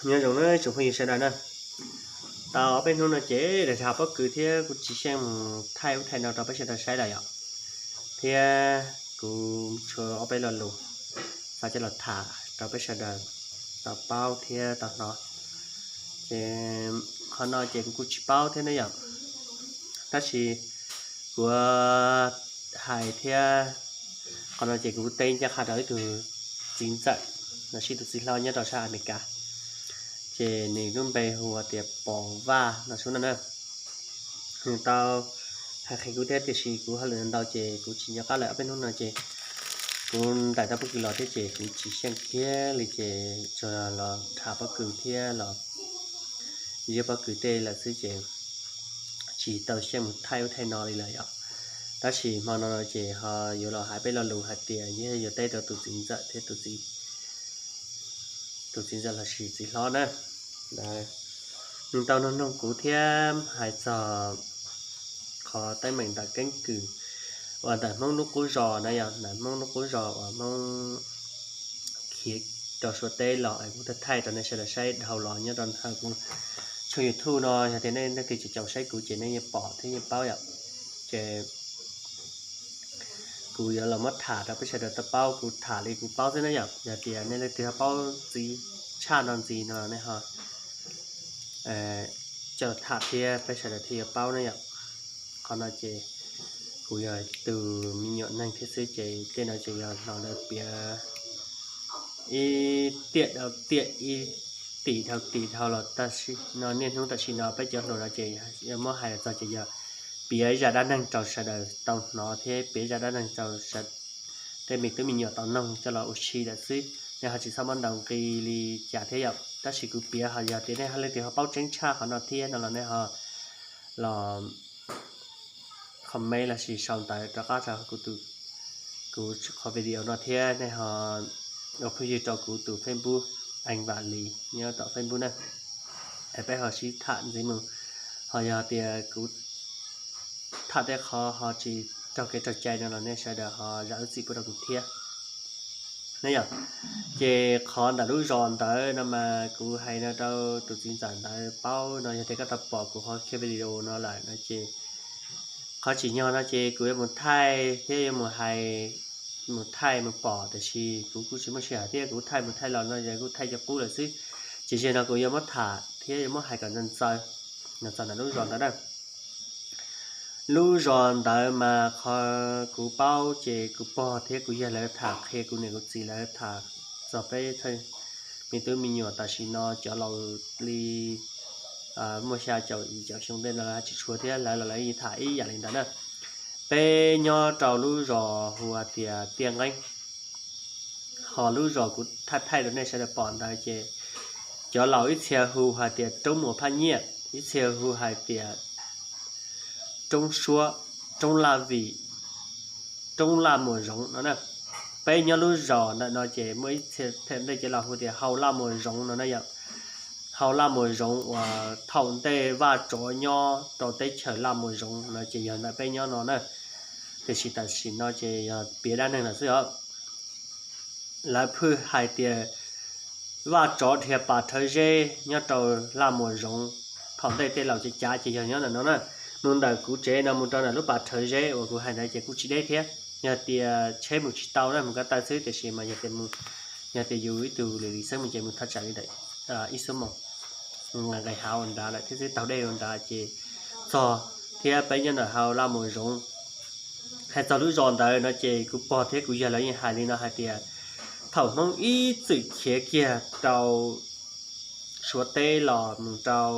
Nyob zoo na tsoom phooj ywg sawv daws na. Tau ob peb hnub no ces dhau pob kws thiab kuv tsis xyeej mus thaij ub thaij no rau peb sawv daws saib lawm yom. Thiab kuv tshuav ob peb lo lus xav coj los tham rau peb sawv daws tau paub thiab tau hnov. Ces qhov no ces kuv kuj tsis paub thiab ne yom, tab sis kuv hais thiab qhov no ces kuv teb ncaj qha rau ib tug txiv ntxawm los sis tus txiv hlob nyob rau sab Amelikas, ces nws lub npe hu ua tias Pov Vaj no xwb no na. Nws tau hais qhia kuv thiab tiam sis kuv hauj lwm ntau ces kuv tsis nco qab lawm. Ob peb hnub no ces kuv ntais tau pob kws los thiab ces kuv tsis xyeej kiag li ces tsuas los dhau pob kws thiab los ziab pob kws tej lawm xwb ces tsis tau xyeej mus thaij ub thaij no li lawm yom. Tab sis hmo no ces ho yuav los hais peb lo lus hais tias yog yuav teb rau tus txiv ntxawm thiab tus txiv tus txiv ntxawm los sis txiv hlob na. Nws tau nug noog kuv thiab hais txog qhov teeb meem ntawm keeb kwm uas ntawm Hmoob lub qub zos na yog ntawm Hmoob lub qub zos uas Hmoob khiav rau Suav teb los es kuv thaij rau nej sawv daws saib dhau los nyob rau ntawm kuv tshooj YouTube no. Yog tias nej leej twg caum saib kuv ces nej yeej pom thiab yeej paub yom. Ces kuv yuav los muab tham rau peb sawv daws tau paub, kuv tham li kuv paub xwb na yom. Yog tias nej leej twg ho paub ntxiv tshaj no ntxiv no nej ho coj tham thiab peb sawv daws thiaj yuav paub na yom. Qhov no ces kuv yog tus me nyuam neeg thiab xwb ces tej no ces yog hnov lawv piav ib tiam dhau tiam ib tim dhau tim dhau los tam sim no niaj hnub tam sim no peb cov hluas no ces yog muab hais los txog ces yog piav zaj dab neeg rau sawv daws tau hnov thiab piav zaj dab neeg rau tej me tub me nyuam tau noog coj los ua si lawm xwb. Nej ho tsis txhob muab ntaus nqi li cas thiab yom, tab sis kuv piav ho yog tias nej leej twg ho paub tseeb tshaj qhov no thiab no los nej ho los comment los sis sau ntawv rov qab rau kuv tus, kuv qhov video no thiab nej ho ua phooj ywg rau kuv tus Facebook Eev Vam Lis nyob tom Facebook na. Es peb ho sib tham ntxiv mus, ho yog tias kuv tham tej qhov ho tsis raug kev raug cai no los nej sawv daws ho zam lub txim pub rau kuv thiab. Ne yom, ces qhov ntawm lub zos ntawd no mas kuv hais no rau tus txiv ntxawm ntawd paub no, yog tias koj tau pom kuv qhov kiag video no lawm no ces qhov tsim nyog no ces kuv yuav mus thaij thiab yuav mus hais, mus thaij mus pom tiam sis kuv kuj tsis muaj sij hawm thiab kuv thaij mus thaij los no kuj thaij cov qub lawm xwb. Ces zaum no kuv yuav muab tham thiab yuav muab hais kom ntxaws ntxaws los txog ntawm lub zos ntawd na. Lub zos ntawd mas qhov kuv paub ces kuv pog thiab kuv yawg lawv tham qhia kuv niam kuv txiv lawv tham txog peb me tub me nyuam tam sim no cov laus li muaj xya caum yim caum xyoo tej no tsis tshuav thiab lawv los lawv tham ib yam li ntawd na. Peb nyob rau lub zos hu ua tias Tiaj Nqeeb, ho lub zos kuv thaij thaij rau nej sawv daws pom ntawd ces cov laus ib txhia hu hais tias Roob Muas Phaj Nyiaj, ib txhia hu hais tias Roob Suab, Roob Laj Vim, Roob Laj Muas Zoov no na. Peb nyob lub zos ntawm no ces muaj ib txhia ntej cov laus hu tias Hau Laj Muas Zoov no na yom. Hau Laj Muas Zoov uas thaum ntej Vaj Tsov nyob rau teb chaws Laj Muas Zoov no ces yog ntawm peb nyob no na. Tiam sis tam sim no ces yog piav dab neeg lawm xwb os. Lawv phwj hais tias Vaj Tsov dhia pas rhawv zeb nyob rau Laj Muas Zoov, thaum ntej tej laus cav cav ces yog nyob ntawm no na. Mus ntawm kuv tsev no mus rau ntawm lub pas rhawv zeb uas kuv hais ntawd ces kuj tsis deb thiab, yog tias tsheb mus tsis tau na mus ko taw xwb, tiam sis mas yog tias mus, yog tias yus ib tug li li xeeb mus ces mus thaj tsam li ntawm ib xuab moos, nqes hav ua nrad lawm thiab xwb, taug dej ua nrad ces txog thiab. Peb nyob ntawm Hau Laj Muas Zoov. Hais txog lub zos ntawd no ces kuv pog thiab kuv yawg lawv yeej hais li no hais tias thaum Hmoob ib txwm khiav kiag rau Suav teb los mus rau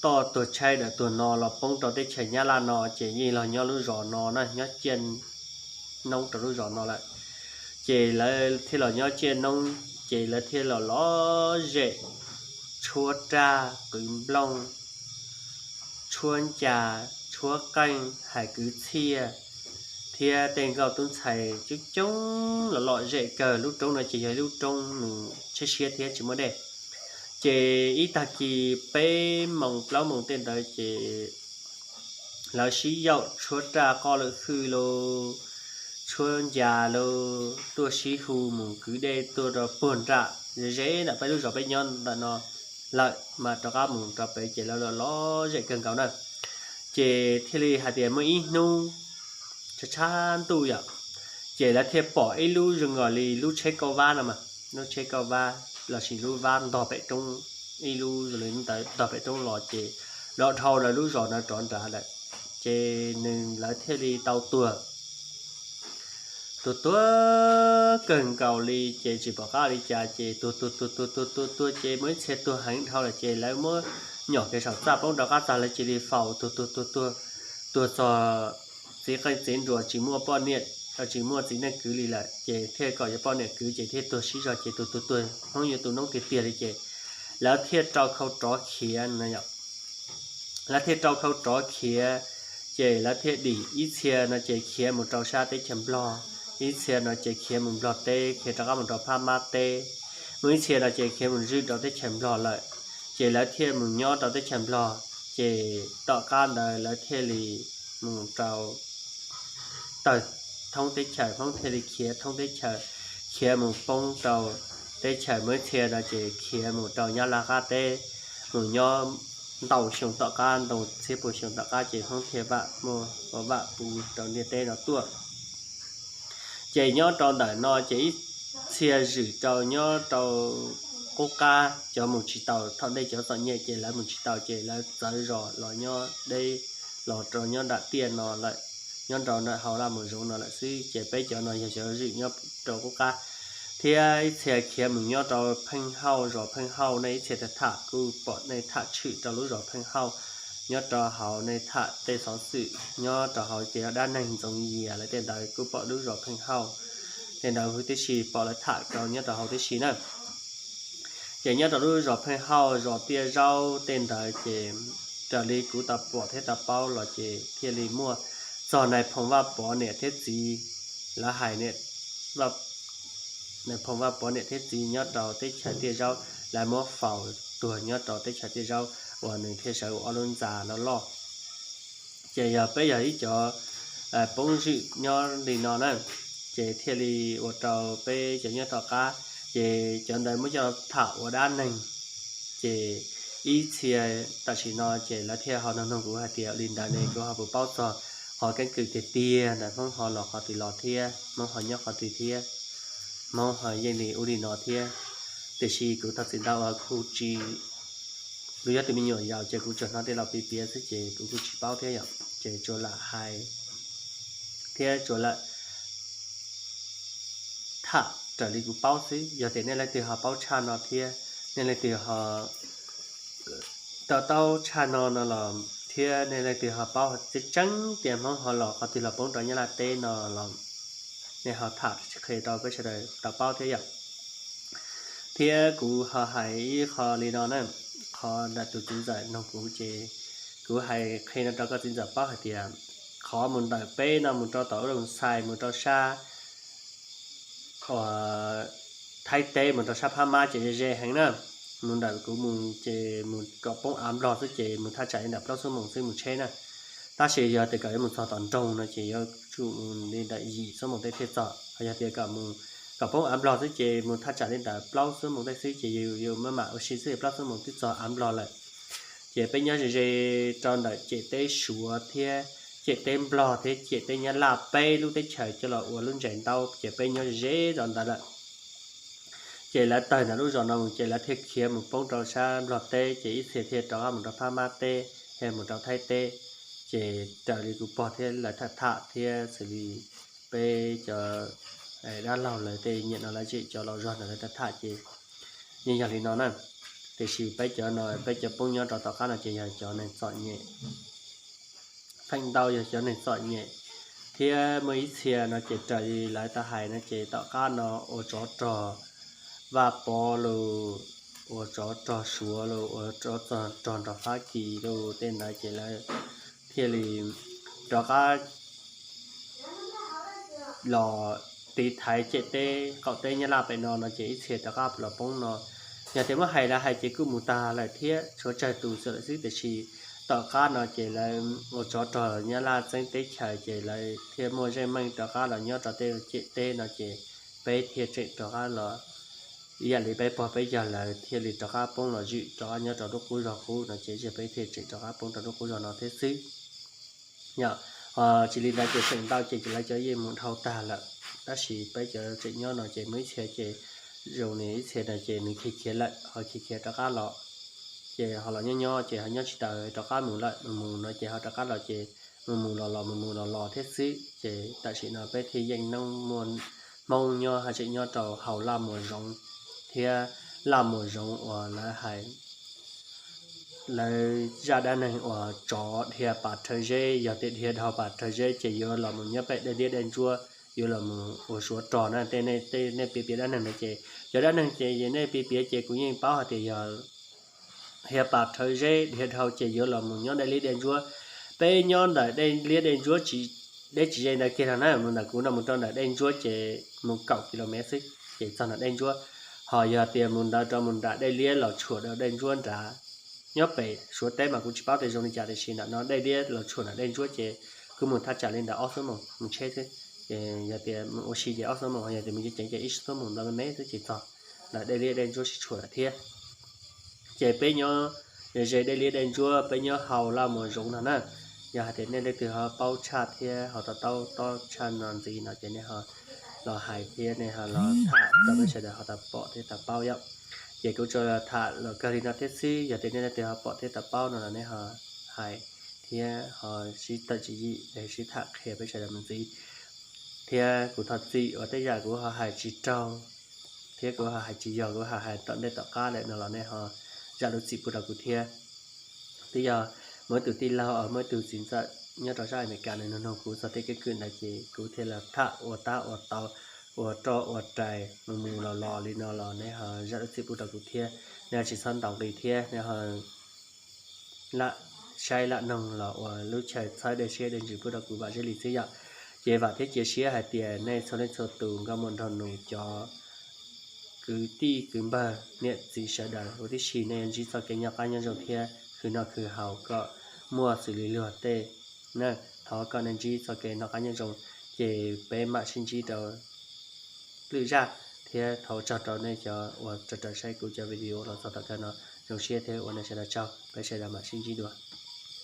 toj tuag tshaib ntawm tuag no los poob rau teb chaws Nyab Laj no ces yeej los nyob lub zos no na, nyob ciaj noob rau lub zos no lawm. Ces lawv thiaj los nyob ciaj noob ces lawv thiaj los lom zem tshuab raj qwv nplooj, tshuab ncas, tshuab qeej, hais kwv txhiaj thiab tej nkauj tub ntxhais coob coob los lom zem kawg. Lub roob no ces yog lub roob nws tshiab siab thiab tsis muaj dej. Ces ib tag kis peb moos plaub moos tej ntawd ces lawv sib yaum tshuab raj qoj lwm hwj los tshuab ncas lawm tuaj sib hu mus kwv dej tuaj rau puag nram ze ze ntawm peb lub zos peb nyob ntawm no lawm mas rov qab mus rau pem ces lawv los zem kawg nkaus na. Ces thiaj li hais tias muaj ib hnub tshav tshav ntuj yom, ces lawv thiaj pom ib lub zoo nkaus li lub tsheb kauj vab no mas, lub tsheb kauj vab lossis lub vab ntog pem roob, ib lub zoo li ntawd ntog pem roob los ces los dhau lawv lub zos no rov nrad lawm. Ces nws lawv thiaj li tau tuag, tuag tuag kawg nkaus li ces tsis pom qab li cas ces tuag tuag tuag tuag tuag tuag tuag ces muaj ib txhia tuag heev dhau lawm ces lawv muab nyom kev saum txaj poob rov qab txog lawv cia li faus tuag tuag tuag tuag, tuag txog txiv qeej txiv nruas tsis muaj poj niam, tsis muaj txiv neej kwv li lawm ces thiaj kom yuav poj niam kwv ces thiaj tuag sib zog ces tuag tuag tuag Hmoob yuav tu noob tiag tiag li ces lawv thiaj rau khau rov khiav no yom. Lawv thiaj rau khau rov khiav, ces lawv thiaj dim ib txhia no ces khiav mus rau sab teb chaws Nplog, ib txhia no ces khiav mus Nplog teb, khiav rov qab mus rau Phab Mab teb, mus ib txhia no ces khiav mus zwm rau teb chaws Nplog lawm. Ces lawv thiaj mus nyob rau teb chaws Nplog, ces tom qab ntawd lawv thiaj li mus rau tawg thoob teb chaws, Hmoob thiaj li khiav thoob teb chaws, khiav mus poob rau teb chaws, mus ib txhia no ces khiav mus rau Nyab Laj qab teb, mus nyob ntau xyoo tom qab, ntau txhiab puas xyoo tom qab ces Hmoob thiaj muaj ua vaj pub rau ntiaj teb no tuaj. Ces nyob rau ntawm no ces ib txhia zwm rau nyob rau qub qab, cov mus tsis taus thaum ntej cov txom nyem ces lawv mus tsis taus ces lawv txawv zos los nyob deb, los rau nyob nram tiaj no lawm, nyob rau nram hauv Laj Mus Zoov no lawm xwb. Ces peb cov no yog cov zwm nyob rau qub qab, thiab ib txhia khiav mus nyob rau Pheej Hauj, zos Pheej Hauj, nej ib txhia tham tham kuj pom nej tham tshwm rau lub zos Pheej Hauj, nyob rau hauv nej tham tej xov xwm nyob rau hauv ces yog dab neeg Ntxoov Yias lawv tej ntawd kuj pom lub zos Pheej Hauj tej ntawd huv tib si, pom lawv tham rau nyob rau hauv tib si na. Ces nyob rau lub zos Pheej Hauj zos Tiaj Zaub tej ntawd ces raws li kuv tau pom thiab tau paub los ces thiaj li muaj txog nais phoo Vaj Pov niam thiab txiv, lawv hais niam, nais phoo Vaj Pov niam thiab txiv nyob rau teb chaws Tiaj Zaub, lawv muab faus tuag nyob rau teb chaws Tiaj Zaub uas nws thiaj sawv ua ob lub ntxa loj loj. Ces yog peb yog ib cov poob zwm nyob li no na, ces thiaj li ua rau peb cov nyob tom qab, ces cov ntawd muab coj tham ua dab neeg. Ces ib txhia tam sim no ces lawv thiaj ho nug nug kuv hais tias li ntawd ne kuv ho puas paub txog qhov keeb kwm tiag tiag ntawm Hmoob ho los qhov twg los thiab Hmoob ho nyob qhov twg thiab Hmoob ho yeej li ub li no thiab. Tiam sis kuv tau txiv ntawd uas kuv tsis, kuv yog tus me nyuam yaus ces kuv tsuas hnov tej laus piav piav xwb ces kuv kuj tsis paub thiab yom, ces tsuas lam hais thiab tsuas lam tham raws li kuv paub xwb. Yog tias nej leej twg ho paub tshaj no thiab nej leej twg ho to taub tshaj no no los thiab nej leej twg ho paub tseeb tseeb tias Hmoob ho los qhov twg los poob rau Nyab Laj teb no los nej ho tham qhia rau peb sawv daws tau paub thiab yom. Thiab kuv ho hais ib qho li no na, qhov ntawm tus txiv ntxawm nug kuv ces kuv hais qhia no rau koj txiv ntxawm paub hais tias qhov mus ntawm peb no mus rau tom ub Loos Xais mus rau sab Thaib teb mus rau sab Phab Mab ces ze ze heev na. Mus ntawm kuv mus ces mus kom poob av Nplog xwb ces mus thaj tsam li ntawm plaub xuab moos xwb mus tsheb na. Tab sis yog tias kom yuav mus txog tom nroog no ces yuav tsum mus li ntawm yim xuab moos tej thiaj txog. Yog tias kom mus kom poob av Nplog xwb ces mus thaj tsam li ntawm plaub xuab moos tej xwb ces yus maj mam ua si xwb plaub xuab moos twb txog av Nplog lawm. Ces peb nyob ze ze rau ntawm ciam teb Suav thiab ciam teb Nplog thiab ciam teb Nyab Laj peb lub teb chaws coj los ua lub ntsais ntaub ces peb nyob ze ze rau ntawd lawm. Ces lawv tawg ntawm lub zos no mus ces lawv thiaj khiav mus poob rau sab Nplog teb ces ib txhia thiaj rov qab mus rau Phab Mab teb thiab mus rau Thaib teb. Ces raws li kuv pog thiab lawv tham tham thiab xws li peb cov dab laug lawv tej nyiam no lawv tseem cov laus zog ntawd lawv tham tham ces yeej yog li no na. Tiam sis peb cov no peb cov poob nyob rau tom qab no ces yog cov neeg txom nyem, feem ntau yog cov neeg txom nyem, thiab muaj ib txhia no ces raws li lawv tau hais no ces tom qab no ua tsov rog Vaj Pov los, ua tsov rog Suav los, ua tsov rog nrog Fab Kis los tej ntawd ces lawv thiaj li rov qab los tiv thaiv ciam teb qaum teb Nyab Laj pem no no ces ib txhia rov qab los poob no. Yog tias muab hais lawv hais ces kuj mus tag lawm thiab tshuav tsawg tus xwb lawm xwb tiam sis Tom qab no ces lawv ua tsov rog Nyab Laj txeeb teb chaws ces lawv thiaj muaj zeej meej rov qab los nyob rau tej ciam teb no ces peb thiaj tseem rov qab los, ib yam li peb pog peb yawg lawv thiaj li rov qab poob los zwm rov qab nyob rau lub qub zog qub no ces peb thiaj tseem rov qab poob rau lub qub zog no thiab xwb. Yog tsis li ntawd ces feem ntau ces lawv cov yeej mus dhau tag lawm, tab sis peb cov tseem nyob no ces muaj ib txhia ces zoo li ib txhia no ces nws khiav khiav lawm ho khiav khiav rov qab los, ces ho los nyob nyob ces ho nyob tsis tau rov qab mus lawm, mus mus no ces ho rov qab los ces mus mus los los mus mus los los thiab xwb. Ces tam sim no peb thiaj yeej noob muaj Hmoob nyob ho tseem nyob rau hauv Laj Muas Zoov thiab Laj Muas Zoov uas lawv hais lawv zaj dab neeg uas tsov dhia pas rhawv zeb, yog tias dhia dhau pas rhawv zeb ces yuav los mus nyob pem dej liab dej ntsuab, yuav los mus ua suav rog na. Tej nej piav piav dab neeg no ces cov dab neeg ces nej piav piav ces kuv yeej paub hais tias yog dhia pas rhawv zeb dhia dhau ces yuav los mus nyob dej liab dej ntsuab. Peb nyob ntawm dej liab dej ntsuab tsis, deb tsis ze ntawd kiag no na, mus ntawm kuv no mus rau ntawm dej ntsuab ces mus kaum kis lus mev xwb ces txog ntawm dej ntsuab. Ho yog tias mus ntawd rau mus nram dej liab los tshuam rau dej ntsuab nrad, nyob pem suav teb mas kuv tsis paub tias zoo li cas tiam sis ntawm no dej liab los tshuam nram dej ntsuab ces kuj mus thaj tsam li ntawm ob xuab moos mus tsheb xwb. Ces yog tias mus ua si ces ob xuab moos, yog tias mus ceev ceev ces ib xuab moos ntau me me xwb ces txog ntawm dej liab dej ntsuab sib tshuam lawm thiab. Ces peb nyob ze dej liab dej ntsuab, peb nyob hauv Laj Muas Zoov no na. Yog hais tias nej leej twg ho paub tshaj thiab ho to taub tshaj no ntxiv no ces nej ho los hais thiab nej ho los tham rau peb sawv daws ho tau pom thiab tau paub yom. Ces kuv tsuas tham los kawg li no thiab xwb, yog tias nej leej twg ho pom thiab tau paub no los nej ho hais thiab ho sib tawm tswv yim, sib tham qhia peb sawv daws mus ntxiv. Thiab kuv thov txim uas tej yam kuv ho hais tsis raug thiab kuv ho hais tsis yog, kuv ho hais tom ntej tom qab lawm no los nej ho zam lub txim pub rau kuv thiab. Twb yog muaj ib tug tij laug, muaj ib tug txiv ntxawm nyob rau sab Amelikas nws nug nug kuv txog tej keeb kwm ntawd ces kuv thiaj li tham ua tab ua tau, ua roj ua rais mus mus los los li no los nej ho zam lub txim pub rau kuv thiab. Nej tsis txhob ntaus nqi thiab nej ho lam saib lam noog los ua lub chaw txhawb dej siab dej ntsws pub rau kuv vam zeb li xwb yom. Ces vam thiab cia siab hais tias nej txhua leej txhua tus nkauj muam nraug nus cov kwv tij kwv npawg niam txiv sawv daws huv tib si nej yuav ntsib txoj kev noj qab nyob zoo thiab khwv noj khwv haus kom muaj xws li luag tej na. Thov kom nej ntsib txoj kev noj qab nyob zoo, ces peb mam sib ntsib rau lwm zaj thiab thov ua tsaug rau nej cov uas raws raws saib kuv cov video los txog tom kawg no. Zoo siab thiab ua nej sawv daws tsaug, peb sawv daws mam sib ntsib dua.